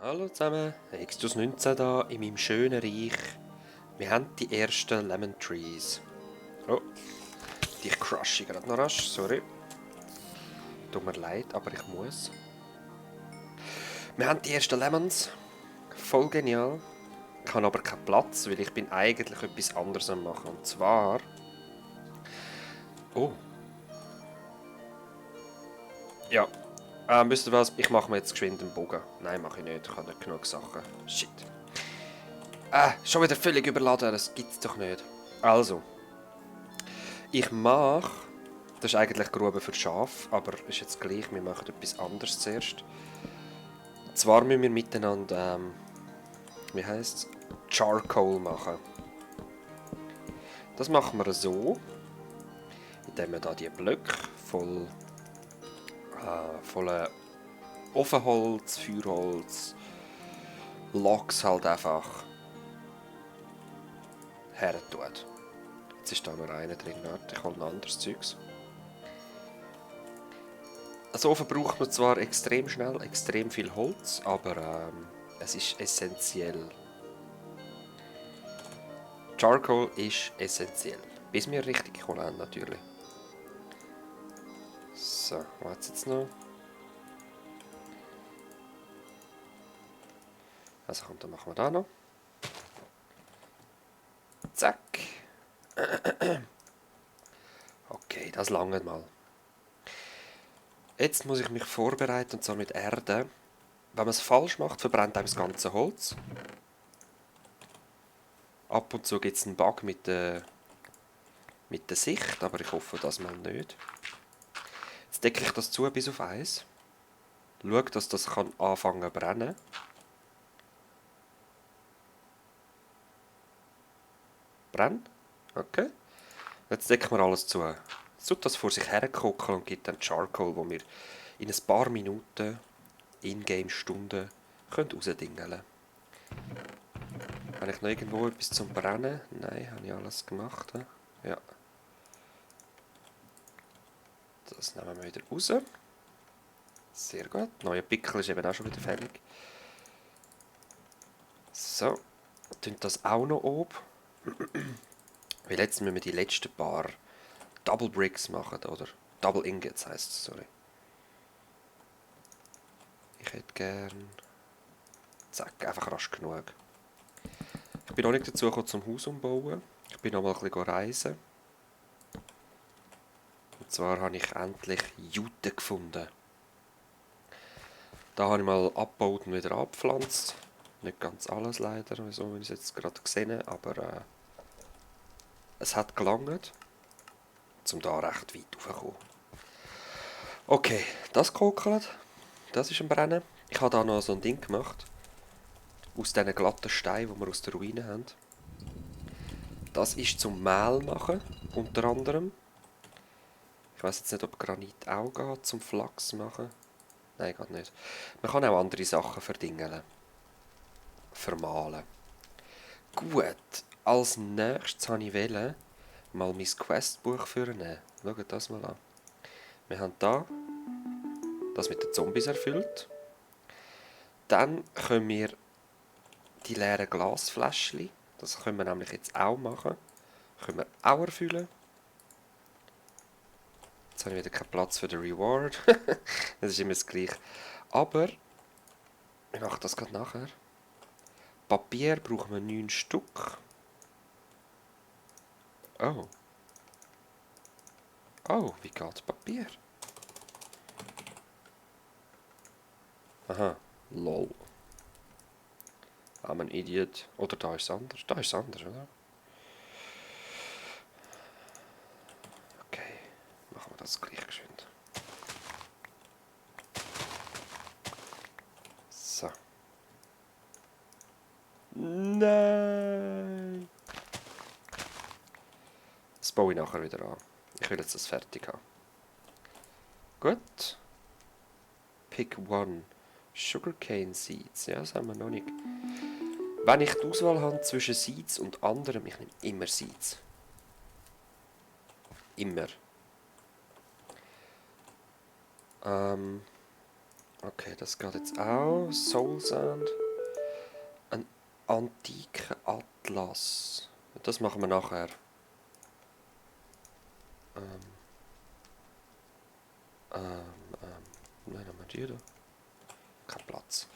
Hallo zusammen, Extus 19 da in meinem schönen Reich. Wir haben die ersten Lemon Trees. Oh, die crushe ich gerade noch rasch, sorry. Tut mir leid, aber ich muss. Wir haben die ersten Lemons. Voll genial. Ich habe aber keinen Platz, weil ich bin eigentlich etwas anderes am machen. Und zwar... Oh. Ja. Wisst ihr was? Ich mache mir jetzt geschwind einen Bogen. Nein, mache ich nicht. Ich habe nicht genug Sachen. Shit. Schon wieder völlig überladen. Das gibt's doch nicht. Also. Ich mache... Das ist eigentlich Grube für Schaf, aber ist jetzt gleich. Wir machen etwas anderes zuerst. Und zwar müssen wir miteinander... wie heisst es? Charcoal machen. Das machen wir so, indem wir da die Blöcke voll Ofenholz, Feuerholz, Logs halt einfach her tut. Jetzt ist da noch einer drin, warte, ich hole noch anderes Zeugs. Ein Ofen braucht man zwar extrem schnell, extrem viel Holz, aber es ist essentiell. Charcoal ist essentiell. Bis wir richtig Kohle haben, natürlich. So, was jetzt noch? Also komm, dann machen wir da noch. Zack. Okay, das langt mal. Jetzt muss ich mich vorbereiten, und zwar mit Erde. Wenn man es falsch macht, verbrennt einem das ganze Holz. Ab und zu gibt es einen Bug mit der Sicht, aber ich hoffe das mal nicht. Jetzt decke ich das zu bis auf 1. Schaue, dass das kann anfangen zu brennen. Brennt? Okay. Jetzt decken wir alles zu. Jetzt tut das vor sich herkochen und gibt dann Charcoal, wo wir in ein paar Minuten, in-game-Stunden, rausdingeln können. Habe ich noch irgendwo etwas zum Brennen? Nein, habe ich alles gemacht. Ja. Das nehmen wir wieder raus. Sehr gut. Der neue Pickel ist eben auch schon wieder fertig. So. Tun das auch noch oben. Weil jetzt müssen wir die letzten paar Double Bricks machen, oder? Double Ingots heisst es, sorry. Ich hätte gern... Zack, einfach rasch genug. Ich bin noch nicht dazu gekommen zum Haus umbauen. Ich bin noch mal ein bisschen reisen. Und zwar habe ich endlich Jute gefunden. Da habe ich mal abgebaut und wieder abgepflanzt. Nicht ganz alles leider, so wie ich es jetzt gerade gesehen habe, aber es hat gelangt, um da recht weit raufzukommen. Okay, das kokelt. Das ist ein Brennen. Ich habe da noch so ein Ding gemacht. Aus diesen glatten Steinen, die wir aus der Ruine haben. Das ist zum Mehl machen, unter anderem. Ich weiß jetzt nicht, ob Granit auch geht, zum Flachs machen. Nein, geht nicht. Man kann auch andere Sachen verdingeln. Vermahlen. Gut, als nächstes habe ich mal mein Questbuch vornehmen. Schaut das mal an. Wir haben da das mit den Zombies erfüllt. Dann können wir die leeren Glasfläschchen, das können wir nämlich jetzt auch machen, können wir auch erfüllen. Jetzt habe ich wieder keinen Platz für den Reward. Das ist immer das Gleiche. Aber, ich mache das gerade nachher. Papier brauchen wir 9 Stück. Oh. Oh, wie geht Papier? Aha, lol. I'm an idiot. Oder da ist es anders. Da ist es anders, oder? Okay, machen wir das gleich geschwind. So. Nein! Das baue ich nachher wieder an. Ich will jetzt das fertig haben. Gut. Pick one. Sugarcane Seeds. Ja, das haben wir noch nicht. Wenn ich die Auswahl habe zwischen Seeds und anderem, ich nehme immer Seeds. Immer. Okay, das geht jetzt auch. Soul Sand. Ein antiker Atlas. Das machen wir nachher. Ähm, nein, haben wir die da? Kein Platz.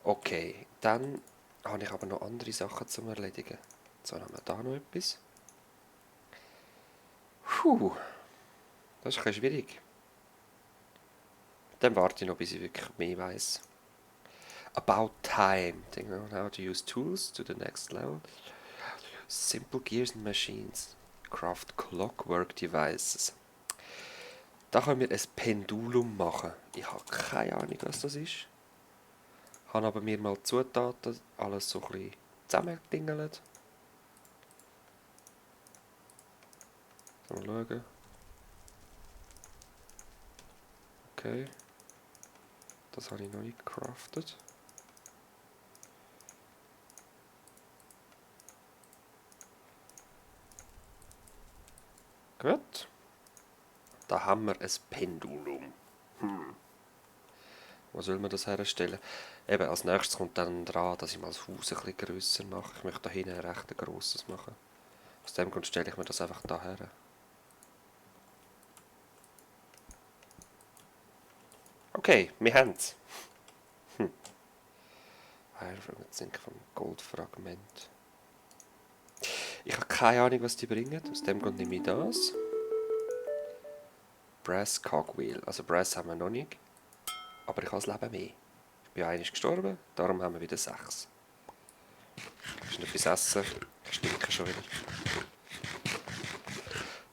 Okay, dann habe ich aber noch andere Sachen zum Erledigen. So, haben wir da noch etwas. Puh, das ist ein bisschen schwierig. Dann warte ich noch, bis ich wirklich mehr weiss. About time. Think on how to use tools to the next level. Simple gears and machines. Craft clockwork devices. Da können wir ein Pendulum machen. Ich habe keine Ahnung, was das ist. Habe aber mir mal Zutaten alles so ein bisschen zusammengedingelt. Mal schauen. Okay. Das habe ich noch nicht gecraftet. Gut. Da haben wir ein Pendulum. Wo soll man das herstellen? Eben, als nächstes kommt dann dran, dass ich mal das Haus ein bisschen grösser mache. Ich möchte da hinten ein recht grosses machen. Aus dem Grund stelle ich mir das einfach da her. Okay, wir haben es. Zink vom Goldfragment. Ich habe keine Ahnung, was die bringen. Aus dem Grund nehme ich das. Brass Cogwheel. Also Brass haben wir noch nicht. Aber ich habe das Leben mehr. Ich bin einmal gestorben, darum haben wir wieder 6. Kannst du noch etwas essen? Ich stinke schon wieder.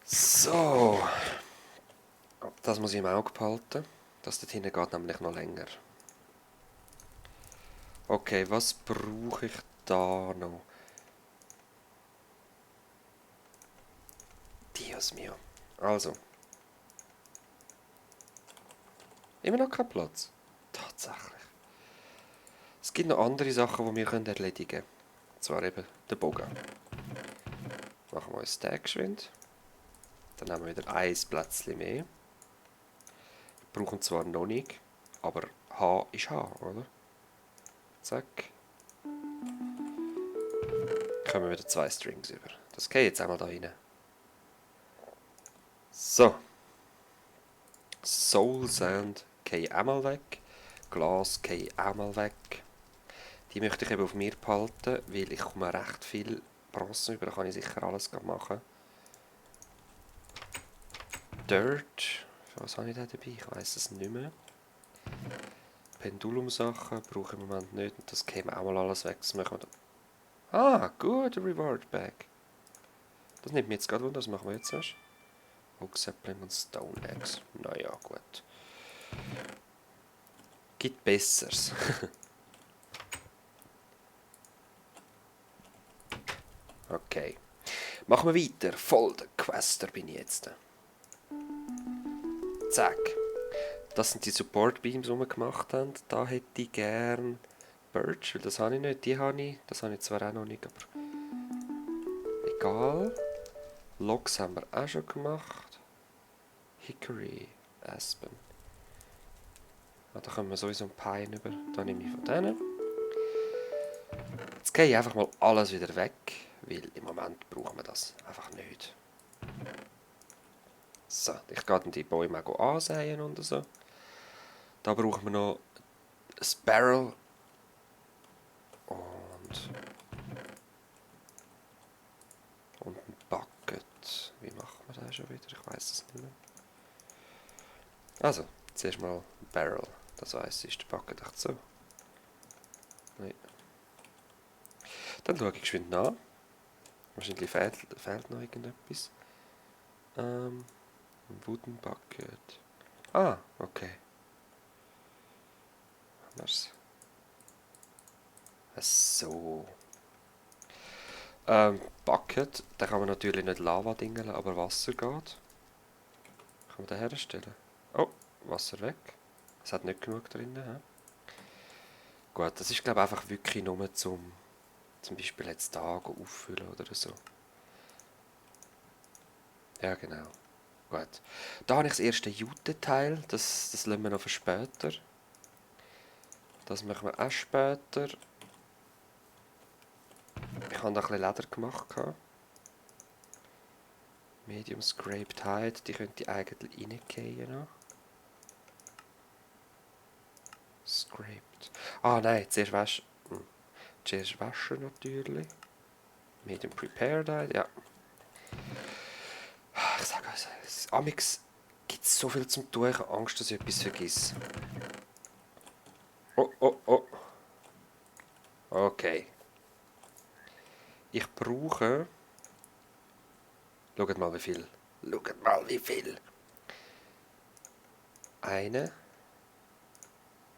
So. Das muss ich im Auge behalten. Das dort hinten geht nämlich noch länger. Okay, was brauche ich da noch? Dios mio. Also. Immer noch kein Platz. Tatsächlich. Es gibt noch andere Sachen, die wir erledigen können. Und zwar eben den Bogen. Machen wir einen Stack geschwind. Dann haben wir wieder ein Plätzchen mehr. Wir brauchen zwar noch nicht, aber H ist H, oder? Zack. Kommen wieder 2 Strings über. Das geht jetzt einmal da rein. So. Soul Sand geht einmal weg. Glas geht einmal weg. Die möchte ich eben auf mir behalten, weil ich komme recht viel Bronze über. Da kann ich sicher alles machen. Dirt. Was habe ich da dabei? Ich weiss es nicht mehr. Pendulum-Sachen brauche ich im Moment nicht. Und das käme auch mal alles weg. Das machen wir da. Ah, gut, Reward Bag. Das nimmt mich jetzt gerade wunder. Was machen wir jetzt erst? Oak Sapling und Stone Axe. Naja, gut. Gibt Besseres. Okay. Machen wir weiter. Voll der Quester bin ich jetzt. Zack. Das sind die Support Beams, die wir gemacht haben. Da hätte ich gern Birch, weil das habe ich nicht. Die habe ich. Das habe ich zwar auch noch nicht, aber egal. Logs haben wir auch schon gemacht. Hickory, Aspen. Ah, da kommen wir sowieso ein Pine über. Da nehme ich von denen. Jetzt gehe ich einfach mal alles wieder weg, weil im Moment brauchen wir das einfach nicht. So, ich gehe dann die Bäume auch ansehen und so. Da brauchen wir noch ein Barrel und ein Bucket. Wie macht man das schon wieder? Ich weiß es nicht mehr. Also, zuerst mal ein Barrel. Das heisst, ist der Bucket echt so? Nein. Dann schaue ich geschwind nach. Wahrscheinlich fehlt noch irgendetwas. Ein Wooden Bucket. Ah, okay. Anders. So. Bucket, da kann man natürlich nicht Lava dingeln, aber Wasser geht. Kann man den herstellen? Oh, Wasser weg. Es hat nicht genug drin. He? Gut, das ist glaube ich einfach wirklich nur zum Beispiel jetzt da auffüllen oder so. Ja, genau. Gut. Da habe ich das erste Jute-Teil, das lassen wir noch für später. Das machen wir auch später. Ich habe da ein bisschen Leder gemacht. Medium Scraped Hide, die könnte eigentlich reingehen noch. Scraped. Ah nein, zuerst waschen. Zuerst waschen natürlich. Medium Prepared Hide, ja. Ich sage euch, amix gibt es so viel zum tun, ich habe Angst, dass ich etwas vergesse. Oh, oh, oh. Okay. Ich brauche... Schaut mal wie viel. Schaut mal wie viel. Eine.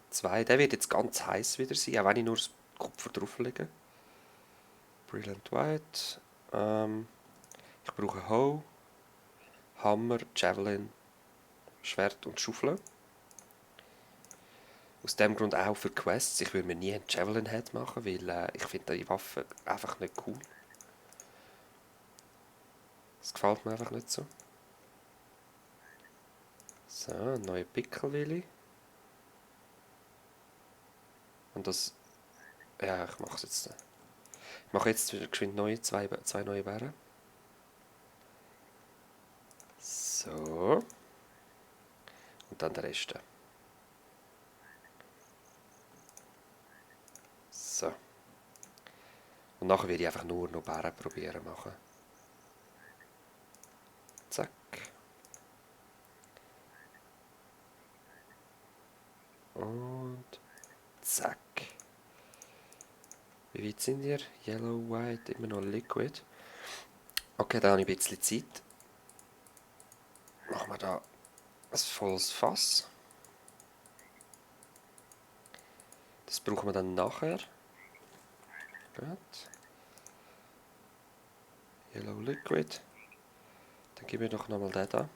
Zwei. Der wird jetzt ganz heiß wieder sein, auch wenn ich nur das Kupfer drauflege. Brilliant White. Ich brauche Hoe, Hammer, Javelin, Schwert und Schaufel. Aus dem Grund auch für Quests. Ich würde mir nie einen Javelin Head machen, weil ich finde die Waffe einfach nicht cool. Das gefällt mir einfach nicht so. So, ein neuer Pickel will ich. Und das... Ja, ich mache es jetzt. Ich mache jetzt wieder geschwind zwei neue Bären. So. Und dann der Rest. So. Und nachher werde ich einfach nur noch Bären probieren machen. Zack. Und zack. Wie weit sind wir? Yellow, White, immer noch Liquid. Okay, da habe ich ein bisschen Zeit. Machen wir da ein volles Fass. Das brauchen wir dann nachher. Gut. Yellow Liquid. Dann geben wir doch nochmal den da.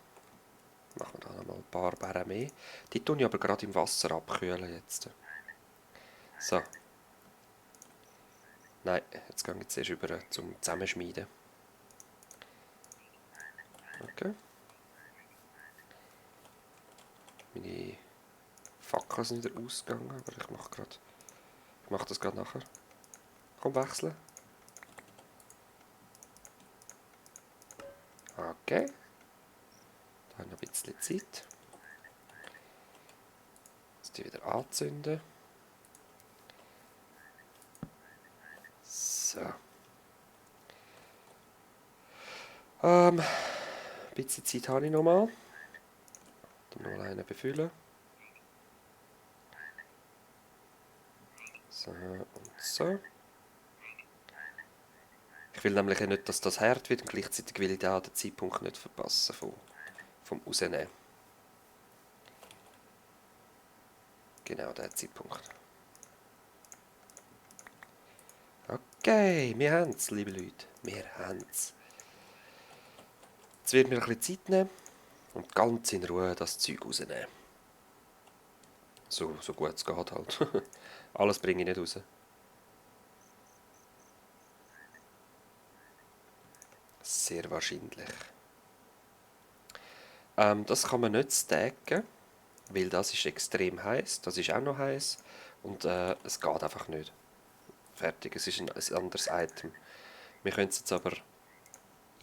Machen wir da nochmal ein paar Bären mehr. Die tun ich aber gerade im Wasser abkühlen jetzt. So. Nein, jetzt gehen wir jetzt erst über zum Zusammenschmieden. Okay. Meine Fackel sind wieder ausgegangen, aber ich mache das gerade nachher. Komm, wechseln. Okay. Da haben wir noch ein bisschen Zeit. Jetzt die wieder anzünden. So. Ein bisschen Zeit habe ich noch mal. Dann noch einen befüllen. So und so. Ich will nämlich nicht, dass das hart wird und gleichzeitig will ich da den Zeitpunkt nicht verpassen vom Rausnehmen. Genau, der Zeitpunkt. Okay, wir haben es, liebe Leute. Wir haben es. Jetzt wird mir ein bisschen Zeit nehmen und ganz in Ruhe das Zeug rausnehmen. So gut es geht halt. Alles bringe ich nicht raus. Sehr wahrscheinlich. Das kann man nicht stacken, weil das ist extrem heiß. Das ist auch noch heiß und es geht einfach nicht. Fertig, es ist ein anderes Item. Wir können es jetzt aber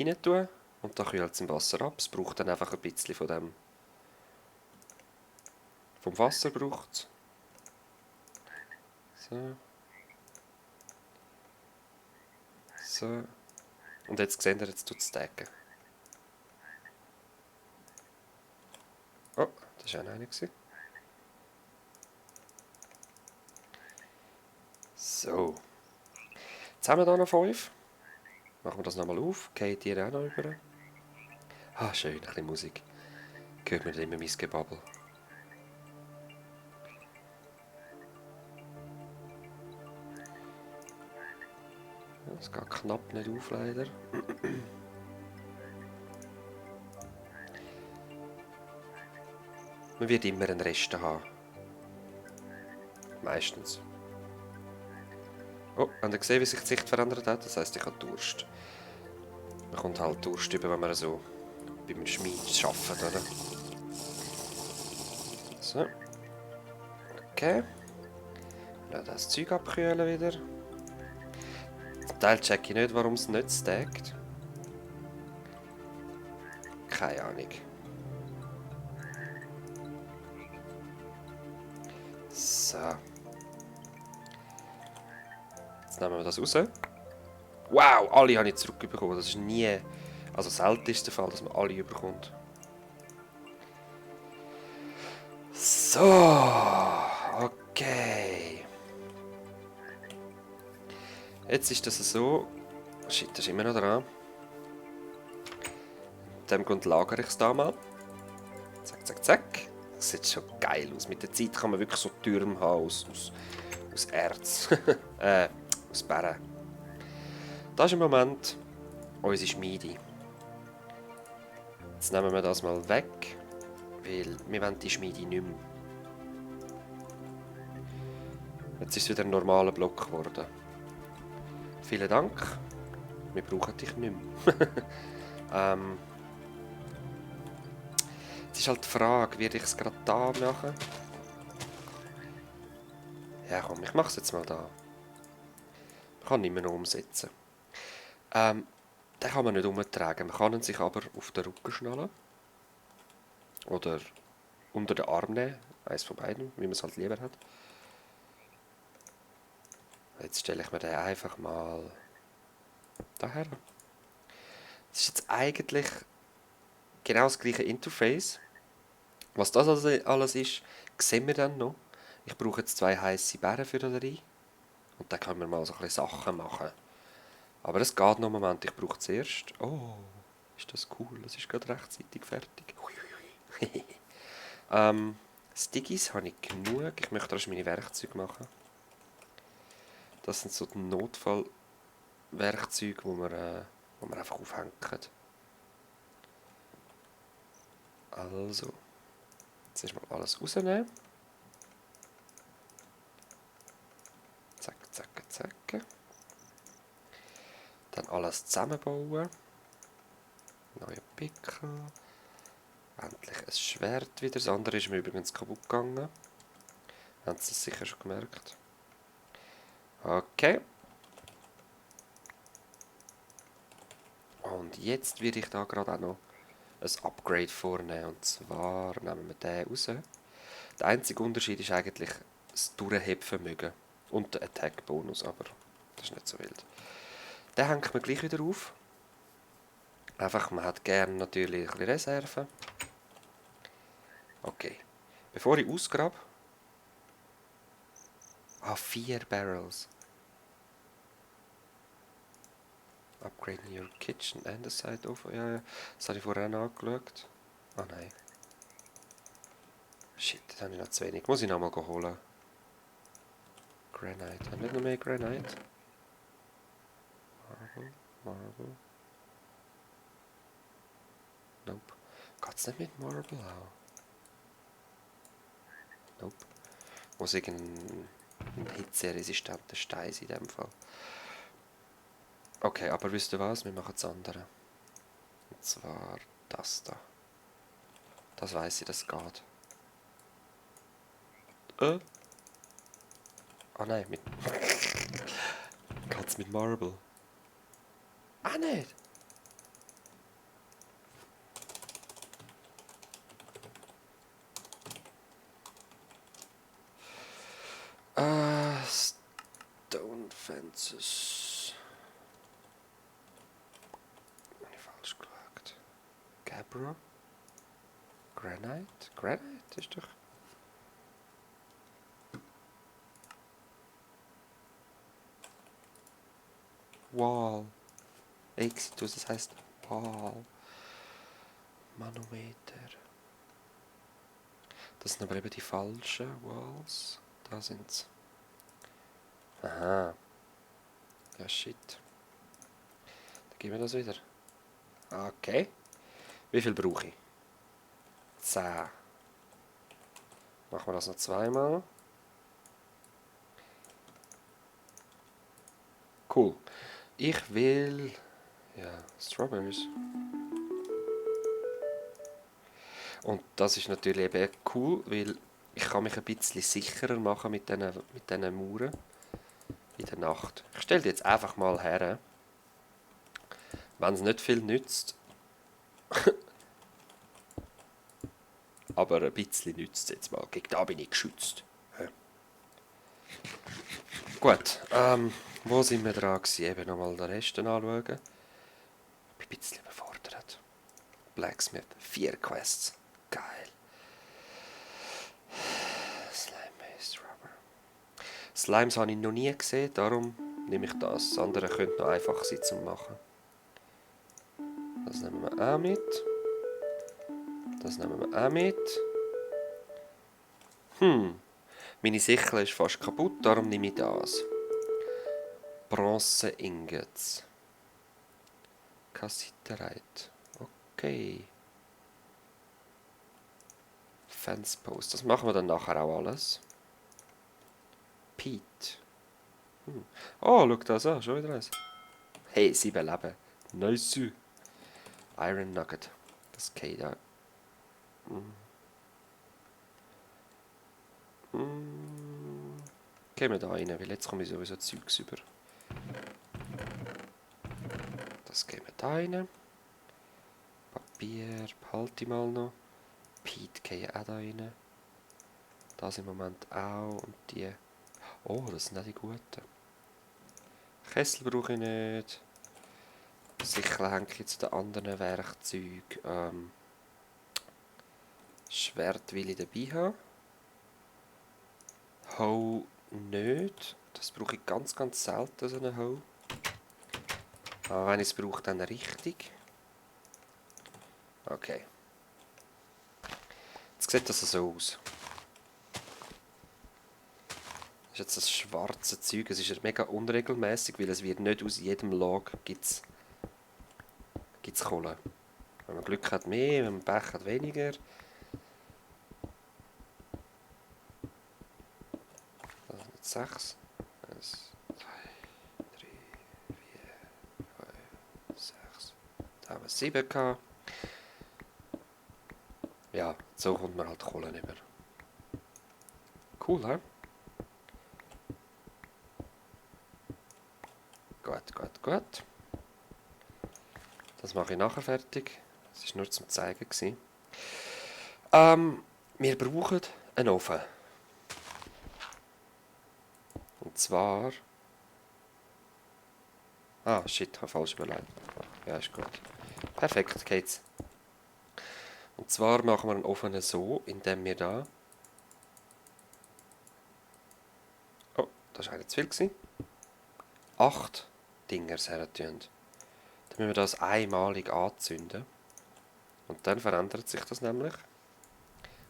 rein tun und da kühlt es im Wasser ab. Es braucht dann einfach ein bisschen vom Wasser braucht. So. So. Und jetzt seht ihr, jetzt tut es stacken. Oh, das war auch einer. So. Jetzt haben wir hier noch 5. Machen wir das nochmal auf. Geht die auch noch über. Ah, schön, ein bisschen Musik. Hört man immer mein Gebabbel. Es geht knapp nicht auf, leider. Man wird immer einen Rest haben. Meistens. Oh, habt ihr gesehen, wie sich die Sicht verändert hat? Das heisst, ich habe Durst. Man kommt halt Durst über, wenn man so beim Schmied arbeitet, oder? So. Okay. Ja, das Zeug abkühlen wieder. Zum Teil check ich nicht, warum es nicht stackt. Keine Ahnung. So. Jetzt nehmen wir das raus. Wow, alle habe ich zurückbekommen. Das ist nie... Also selten ist der Fall, dass man alle überkommt. So. Okay. Jetzt ist das so... Shit, das ist immer noch dran. In dem Grund lagere ich es da mal. Zack, zack, zack. Das sieht schon geil aus. Mit der Zeit kann man wirklich so Türme haben aus Erz. Aus Bären. Das ist im Moment unsere Schmiede. Jetzt nehmen wir das mal weg, weil wir wollen die Schmiede nicht mehr. Jetzt ist es wieder ein normaler Block geworden. Vielen Dank. Wir brauchen dich nicht mehr. Jetzt ist halt die Frage, werde ich es gerade da machen? Ja komm, ich mache es jetzt mal da. Man kann ihn nicht mehr umsetzen. Den kann man nicht umtragen. Man kann ihn sich aber auf den Rücken schnallen. Oder unter den Arm nehmen. Eins von beiden, wie man es halt lieber hat. Jetzt stelle ich mir den einfach mal daher. Das ist jetzt eigentlich genau das gleiche Interface. Was das alles ist, sehen wir dann noch. Ich brauche jetzt 2 heiße Beeren für da rein. Und dann können wir mal so ein bisschen Sachen machen. Aber es geht noch einen Moment. Ich brauche zuerst... Oh, ist das cool. Das ist gerade rechtzeitig fertig. Stickies habe ich genug. Ich möchte erst meine Werkzeuge machen. Das sind so die Notfallwerkzeuge, die wir einfach aufhängen. Also, jetzt erstmal alles rausnehmen. Zack, zack, zack. Dann alles zusammenbauen. Neue Pickel. Endlich ein Schwert wieder. Das andere ist mir übrigens kaputt gegangen. Haben Sie es sicher schon gemerkt. Okay. Und jetzt werde ich da gerade auch noch ein Upgrade vornehmen. Und zwar nehmen wir den raus. Der einzige Unterschied ist eigentlich das Durchhebvermögen und der Attack-Bonus, aber das ist nicht so wild. Den hängt man gleich wieder auf. Einfach, man hat gerne natürlich ein bisschen Reserve. Okay. Bevor ich ausgrabe... 4 Barrels. Upgrading your kitchen and the side over. Ja, das habe ich vorher auch angeschaut. Ah nein. Shit, das habe ich noch zu wenig. Muss ich noch mal holen. Granite. Haben wir nicht noch mehr Granite? Marble. Nope. Geht's nicht mit Marble auch? Nope. Muss irgendein hitzeresistenter Stein in dem Fall. Okay, aber wisst ihr was? Wir machen das andere. Und zwar das da. Das weiss ich, das geht. Ah nein, mit... Geht's mit Marble? Ah nicht! Stone Fences. Habe ich falsch geschaut. Gabbro? Granite? Granite ist doch... Wall. Exitus, das heißt Wall. Manometer. Das sind aber eben die falschen Walls. Da sind's. Aha. Ja, shit. Dann geben wir das wieder. Okay. Wie viel brauche ich? 10. Machen wir das noch zweimal. Cool. Ich will... Ja, Strawberries. Und das ist natürlich eben cool, weil ich kann mich ein bisschen sicherer machen mit diesen Mauern in der Nacht. Ich stelle die jetzt einfach mal her. Wenn es nicht viel nützt, aber ein bisschen nützt es jetzt mal. Gegen da bin ich geschützt. Ja. Gut, wo sind wir dran gewesen? Eben nochmal den Rest anschauen. Ich bin ein bisschen überfordert. Blacksmith, 4 Quests. Geil. Slime-Based Rubber. Slimes habe ich noch nie gesehen, darum nehme ich das. Das andere könnte noch einfach sein zum Machen. Das nehmen wir auch mit. Das nehmen wir auch mit. Meine Sichel ist fast kaputt, darum nehme ich das. Bronze Ingots. Kassiterite. Okay. Fence Post. Das machen wir dann nachher auch alles. Pete. Oh, schau das an. Schon wieder eins. Hey, 7 Leben. Nice. Iron Nugget. Das geht da. Gehen wir da rein, weil jetzt komme ich sowieso Zeugs über. Das gehen wir da rein. Papier behalte ich mal noch. Pete gehen auch da rein. Das im Moment auch. Und die. Oh, das sind auch die guten. Kessel brauche ich nicht. Sicher hänge ich zu den anderen Werkzeugen. Schwert will ich dabei haben. Hoe nicht. Das brauche ich ganz, ganz selten, so eine Hoe. Aber wenn ich es brauche, dann richtig. Okay. Jetzt sieht das so aus. Das ist jetzt das schwarze Zeug. Es ist mega unregelmäßig, weil es wird nicht aus jedem Log gibt's Kohle. Wenn man Glück hat, mehr, wenn man Pech hat, weniger. Das sind jetzt 6. 1, 2, 3, 4, 5, 6. Da haben wir 7 gehabt. Ja, so kommt man halt Kohle nicht mehr. Cool, hä? Gut. Das mache ich nachher fertig. Das war nur zum Zeigen. Wir brauchen einen Ofen. Und zwar... Ah, shit, ich habe falsch überlegt. Ja, ist gut. Perfekt, geht's. Und zwar machen wir einen Ofen so, indem wir da... Oh, das war eigentlich zu viel. 8 Dinger her tun. Dann müssen wir das einmalig anzünden. Und dann verändert sich das nämlich.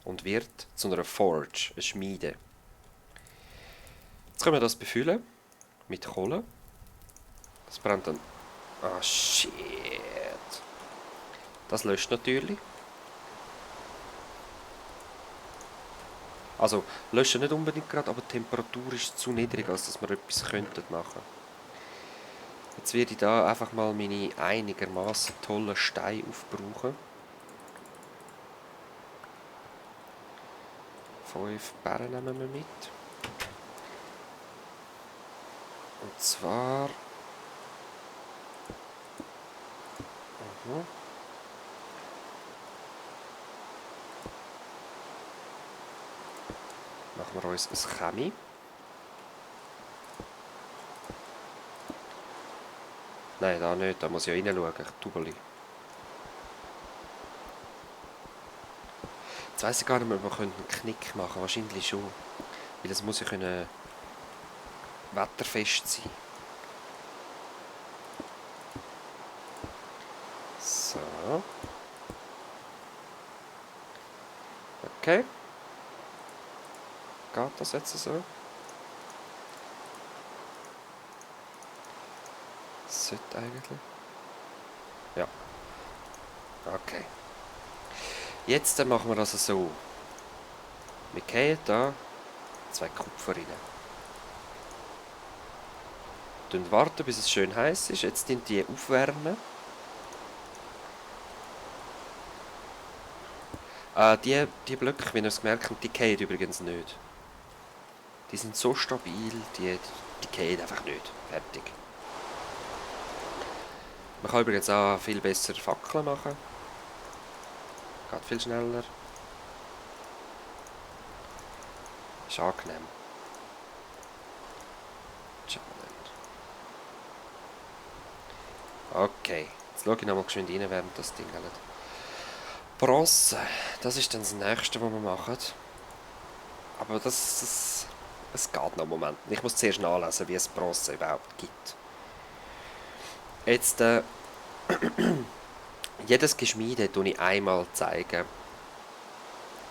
Und wird zu einer Forge, eine Schmiede. Jetzt können wir das befüllen. Mit Kohle. Das brennt dann... Ah, shit. Das löscht natürlich. Also, löschen nicht unbedingt gerade, aber die Temperatur ist zu niedrig, als dass wir etwas könnten machen. Jetzt werde ich da einfach mal meine einigermaßen tollen Steine aufbrauchen. 5 Bären nehmen wir mit. Und zwar... Machen wir uns ein Chemie. Nein, da nicht, da muss ich ja reinschauen, ich Tubeli. Jetzt weiss ich gar nicht mehr, ob wir einen Knick machen können. Wahrscheinlich schon. Weil es muss ja können wetterfest sein. So. Okay. Geht das jetzt so? Sollte eigentlich. Ja. Okay. Jetzt machen wir das so. Wir gehen da 2 Kupfer rein. Dann warten, bis es schön heiß ist. Jetzt die aufwärmen. Die Blöcke, wie ihr es gemerkt habt, die fallen übrigens nicht. Die sind so stabil, die fallen einfach nicht. Fertig. Man kann übrigens auch viel besser Fackeln machen. Geht viel schneller. Ist angenehm. Challenge. Okay. Jetzt schaue ich nochmal geschwind rein, während das Ding hält. Bronze. Das ist dann das nächste, was wir machen. Aber es geht noch einen Moment. Ich muss zuerst nachlesen, wie es Bronze überhaupt gibt. Jetzt, jedes Geschmiede tue ich einmal zeigen.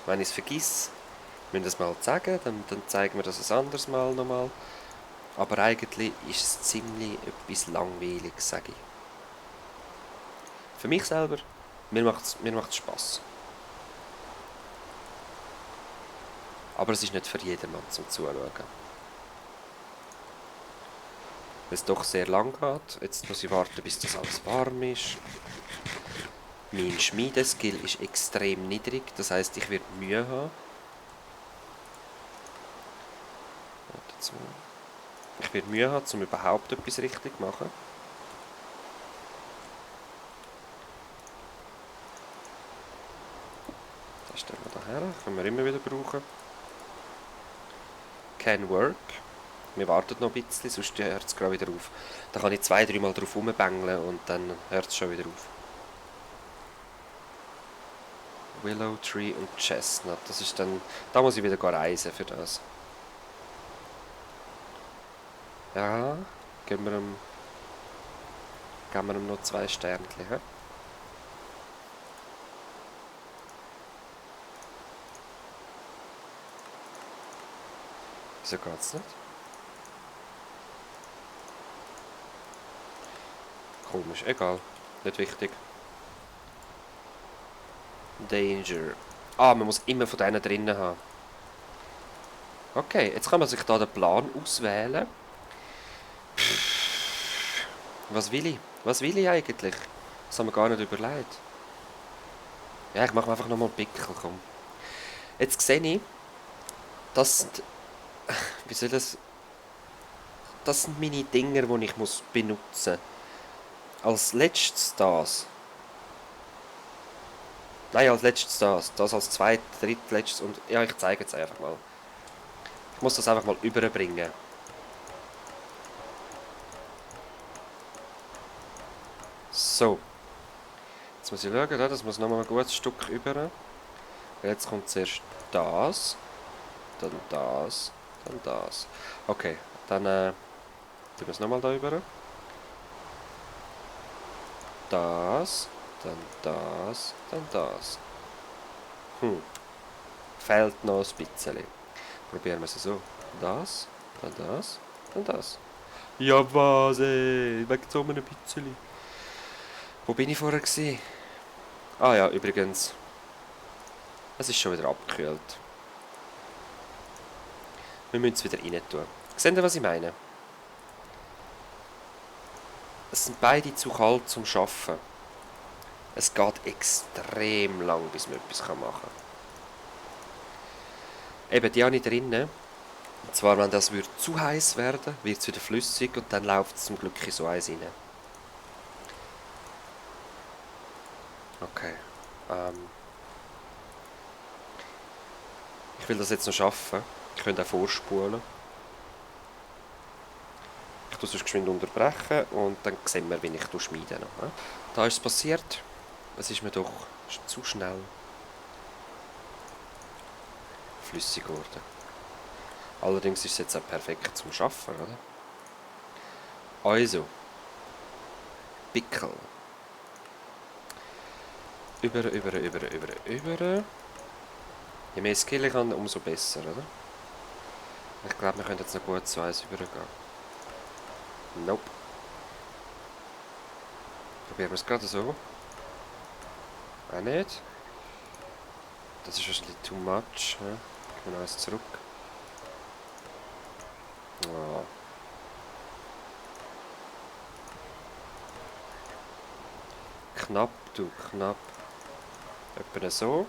Wenn ich es vergesse, müssen wir es mal sagen, dann zeigen wir das ein anderes Mal nochmal. Aber eigentlich ist es ziemlich etwas Langweiliges, sage ich. Für mich selber, mir macht es Spass. Aber es ist nicht für jedermann zum Zuschauen. Weil es doch sehr lang geht. Jetzt muss ich warten, bis das alles warm ist. Mein Schmiedeskill ist extrem niedrig, das heisst, ich werde Mühe haben. Ich werde Mühe haben, um überhaupt etwas richtig zu machen. Das stellen wir da her, können wir immer wieder brauchen. Can work. Wir warten noch ein bisschen, sonst hört es gerade wieder auf. Da kann ich 2-3 Mal drauf rumbängeln und dann hört es schon wieder auf. Willow Tree und Chestnut. Das ist dann. Da muss ich wieder reisen für das. Ja, geben wir ihm noch 2 Sternchen. He? Wieso geht's nicht? Komisch, egal. Nicht wichtig. Danger. Ah, man muss immer von denen drinnen haben. Okay, jetzt kann man sich da den Plan auswählen. Was will ich? Was will ich eigentlich? Das haben wir gar nicht überlegt. Ja, ich mache einfach nochmal einen Pickel, komm. Jetzt sehe ich, das sind... Wie soll das... Das sind meine Dinger, die ich benutzen muss. Als letztes das. Nein, als letztes das. Das als drittletztes. Und ja, ich zeige es einfach mal. Ich muss das einfach mal überbringen. So. Jetzt muss ich schauen, das muss nochmal ein gutes Stück über. Jetzt kommt zuerst das. Dann das. Dann das. Okay, dann tun wir es nochmal da über. Das. Dann das. Dann das. Fehlt noch ein bisschen. Probieren wir es so. Das. Dann das. Dann das. Ja, was, ey. Wegen so einem bisschen. Wo bin ich vorher gewesen? Ah ja, übrigens. Es ist schon wieder abgekühlt. Wir müssen es wieder rein tun. Seht ihr, was ich meine? Es sind beide zu kalt zum Arbeiten. Es geht extrem lang, bis man etwas machen kann. Eben, die habe ich drinnen. Und zwar, wenn das zu heiß werden, wird es wieder flüssig und dann läuft es zum Glück in so eins rein. Okay. Ich will das jetzt noch schaffen. Ich könnte auch vorspulen. Ich tue es geschwind unterbrechen und dann sehen wir, wie ich schneide. Da ist es passiert. Es ist mir doch zu schnell flüssig geworden. Allerdings ist es jetzt auch perfekt zum Schaffen, oder? Also. Pickel. Über. Je mehr Skill ich habe, umso besser, oder? Ich glaube, wir können jetzt noch gut zu eins übergehen. Nope. Probieren wir es gerade so. Auch nicht. Das ist wahrscheinlich too much. Ja? Gehen wir noch eins zurück. Oh. Knapp, du, knapp. Etwa so.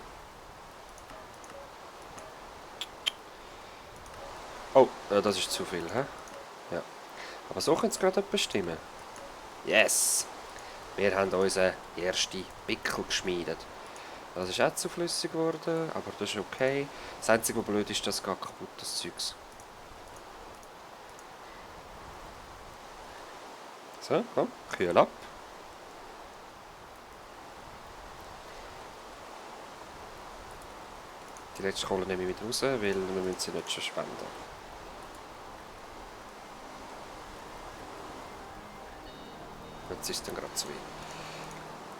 Oh, das ist zu viel, hä? Ja. Aber so könnte es gerade bestimmen. Yes! Wir haben unseren ersten Pickel geschmiedet. Das ist auch zu flüssig geworden, aber das ist okay. Das Einzige, was blöd ist, das geht kaputt, das Zeugs. So, komm, kühl ab. Die letzte Kohle nehme ich wieder raus, weil wir müssen sie nicht schon spenden. Jetzt ist es dann gerade zu viel.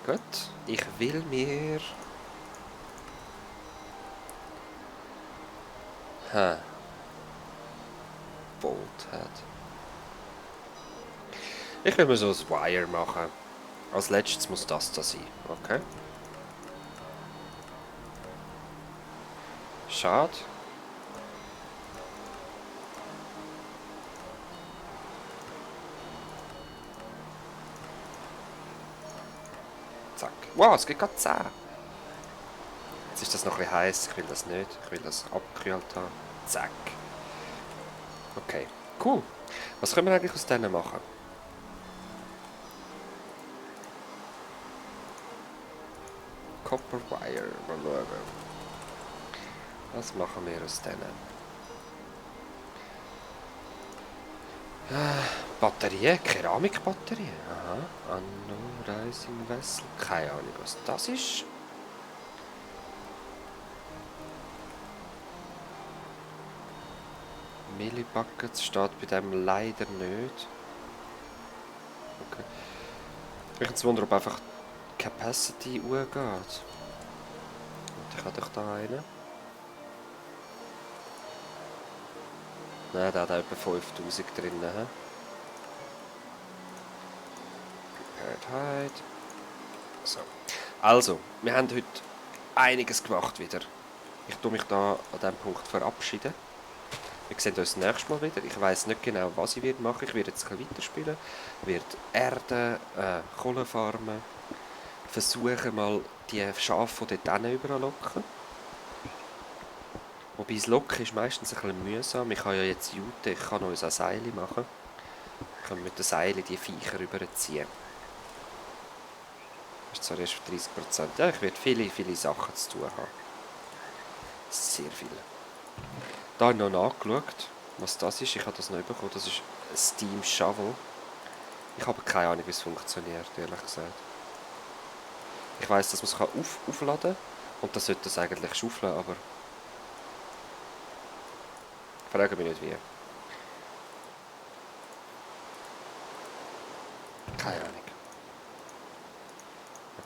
Gut, ich will mir... Bolthead. Ich will mir so ein Wire machen. Als letztes muss das da sein, okay? Schade. Zack. Wow, es geht gerade 10. Jetzt ist das noch ein bisschen heiß. Ich will das nicht. Ich will das abgekühlt haben. Zack. Okay, cool. Was können wir eigentlich aus denen machen? Copper Wire. Mal schauen. Was machen wir aus denen? Batterien, Keramikbatterien. Aha. Anno Rising Vessel. Keine Ahnung, was das ist. Millibuckets steht bei dem leider nicht. Okay. Ich jetzt wundern, ob einfach Capacity geht. Und ich habe doch da einen. Nein, der hat etwa 5000 drin. Prepared Hide. So. Also, wir haben heute einiges gemacht wieder. Ich tue mich da an diesem Punkt verabschieden. Wir sehen uns das nächste Mal wieder. Ich weiss nicht genau, was ich machen werde. Ich werde jetzt ein bisschen weiterspielen. Ich werde Erde, Kohle farmen. Versuchen mal die Schafe von dort überall locken. Wobei das Locken ist meistens ein bisschen mühsam. Ich habe ja jetzt Jute, ich kann uns ein Seil machen. Ich kann mit den Seilen die Viecher rüberziehen. Das ist zwar erst für 30%. Ja, ich werde viele Sachen zu tun haben. Sehr viel. Da habe ich noch nachgeschaut, was das ist. Ich habe das noch bekommen. Das ist ein Steam Shovel. Ich habe keine Ahnung, wie es funktioniert, ehrlich gesagt. Ich weiss, dass man es aufladen kann. Und das sollte das eigentlich schaufeln, aber... Ich frage mich nicht wie. Keine Ahnung.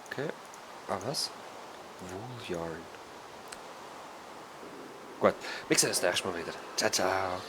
Okay. Ah, was? Wool Yarn. Gut, wir sehen uns das nächste Mal wieder. Ciao, ciao.